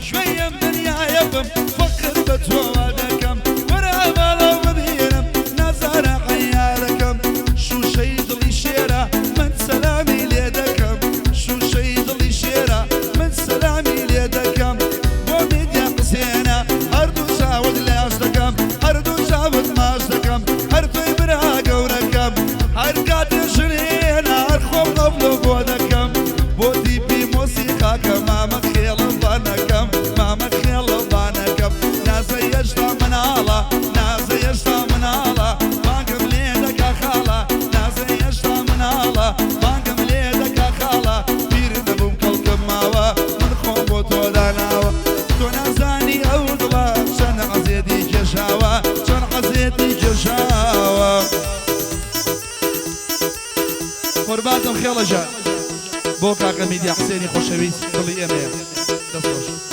کوێی ئەم دنیایە بم فەخر بە تۆوە دەکەم وەرە ماڵەوە ببینم نازارە عەیارەکەم شووشەی دڵی شێرە من سەلامی لێ دەکەم شووشەی دڵی شێرە من سەلامی لێ دەکەم بۆ میدیا حوسێنە هەردوو چاوت لاش دەکەم هەردوو چاوت ماچ دەکەم هەر تۆی برا گەورەکەم هەر کاتێ ژنێنە هەر خۆم لەو بۆ دەکەم بۆ تیپی مۆسیقاکە مامە خێڵم بانەکەم مامە خێڵم بانەکەم نازە هێشتا مناڵە نازە هێشتا مناڵە بانگم لێ دەکا خاڵە نازە هێشتا مناڵە بانگم لێ دەکا خاڵە پیر نەبووم کەڵکم ماوە من خۆم بۆ تۆ داناوە تۆ نازانی ئەو دڵە چەند عەزێتی کێشاوە چەند عەزێتی کێشاوە. قوربانتم خێڵە ژان بۆ کاکە میدیا حسێنی خۆشەویست دڵی ئێمەیە دەست خۆش.